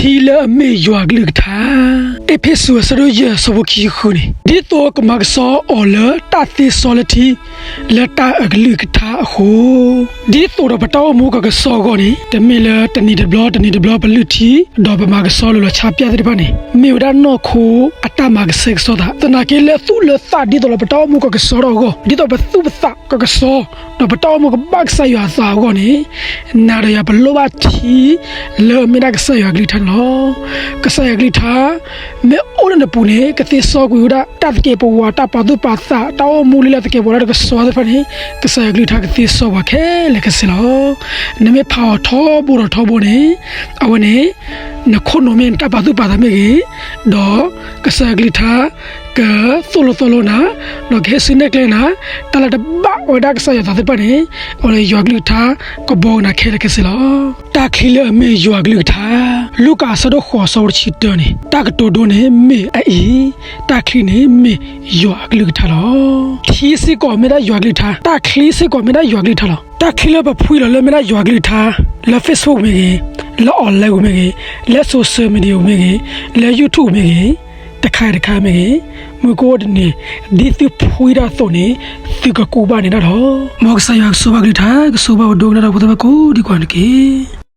ထံလၢအမ့ၢ်ယွၤအကလုၢ်ကထါ. အ့းဖ့းစူးအဆၢဒိၣ်ယဲၢ်အဆၢဖိခံဆံဃုန့ၣ်, ဒ်သိးကမၤကဆှီအီၤလၢတၢ်သ့စီလၢထံ လၢတၢ်အကလုၢ်ကထါအဃိ, ဒ်သိးဒီးပတၢ်အိၣ်မူကကဆှီအဂီၢ်န့ၣ် တမ့ၢ်လၢတနံၤတဘျီတနံၤတဘျီပလုၢ်ထံ ဒီးပမၤကဆှီလီၤလီၤဆါပျၢ်သ့ၣ်တဖၣ်န့ၣ် မ့ၢ်ဝဲဒၣ်နီၢ်ခိအတၢ်မၤကဆှဲကဆှီသး သနာ်က့လၢသူၣ်လၢသးဒ်သိးလၢပတၢ်အိၣ်မူကကဆှီထီၣ်အဂီၢ် ဒ်သိးပသူၣ်ပသးကကဆှီ ဒီးပတၢ်အိၣ်မူကဘၣ်ကစၢ်ယွၤအသးအဂီၢ်န့ၣ် နၤဒီးယၤပလိၣ်ဘၣ်ထံ လၢအမ့ၢ်ဒၣ်ကစၢ်ယွၤအကလုၢ်ကထါန့ၣ်လီၤ. ကစၢ်ယွၤအကလုၢ်ကထါ မ့ၢ်အိၣ်လၢနပူၤန့ၣ် ကသ့စီကွံာ်ဝဲဒၣ် တၢ်သကဲးပဝး တၢ်ပာ်သူၣ်ပာ်သး တၢ်အိၣ်မူလၢလၢသကဲးပဝးဒၣ်တကဆှီသ့ၣ်တဖၣ်န့ၣ် ကစၢ်ယွၤအကလုၢ်ကထါကသ့စီပှၤခဲလၢာ်ခဲဆ့လီၤ. နမ့ၢ်ဖးအီၤထီဘိဒီးထီဘိန့ၣ် အဝဲန့ၣ် နခိၣ်နူာ်မ့ၢ်နတၢ်ပာ်သူၣ်ပာ်သးမ့ၢ်ဂ့ၤ, ဒီးကစၢ်ယွၤအကလုၢ်ကထါ ကသိၣ်လိသီလိနၤ, ဒီးကဟ့ၣ်ဆူနဲၣ်ကျဲနၤ, တၢ်လၢတဘၣ်ဝဲဒၣ်ကစၢ်ယွၤအသးသ့ၣ်တဖၣ်န့ၣ် အဝဲန့ၣ်ယွၤအကလုၢ်ကထါ ကဘှီကနၤခဲလၢာ်ခဲဆ့လီၤ. တၢ်ချံလၢအမ့ၢ်ယွၤအကလုၢ်ကထါ. လူၤကၣ်အဆၢဒိၣ်ဃိးအဆၢဖိတဆံတၢန့ၣ် တၢ်ကတိၤဒိန့ၣ်မ့ၢ်အအံၤ, တၢ်ချံန့ၣ်မ့ၢ်ယွၤအကလုၢ်ကထါလီၤ. ထံစ့ၢ်ကီးမ့ၢ်ဒၣ်ယွၤအကလုၢ်ကထါ, တၢ်ချံစ့ၢ်ကီးမ့ၢ်ဒၣ်ယွၤအကလုၢ်ကထါလီၤ. တၢ်ချံလၢပဖှံလီၤလၢမ့ၢ်ဒၣ်ယွၤအကလုၢ်ကထါ လၢ Facebook မ့ၢ်ဂ့ၤ, လၢ online ပူၤမ့ၢ်ဂ့ၤ, လၢ social media ပူၤမ့ၢ်ဂ့ၤ, လၢ YouTube မ့ၢ်ဂ့ၤ, တခါအံၤတခါမ့ၢ်ဂ့ၤ, မုၢ်ကအိၣ်တနံၤ ဒ်သုဖှံတၢ်အသိးန့ၣ် သုကကူးဘၣ်န့ၣ်ဒၣ်လီၤ. မ်ကစၢ်ယွၤကဆိၣ်ဂ့ၤဘၣ်ကလုၢ်ကထါ, ကဆိၣ်ဂ့ၤဘၣ်ပဒိကနၣ်တၢ်ဖိသ့ၣ်တဖၣ်ကိးဒံးကွၢ်န့ၣ်တက့ၢ်.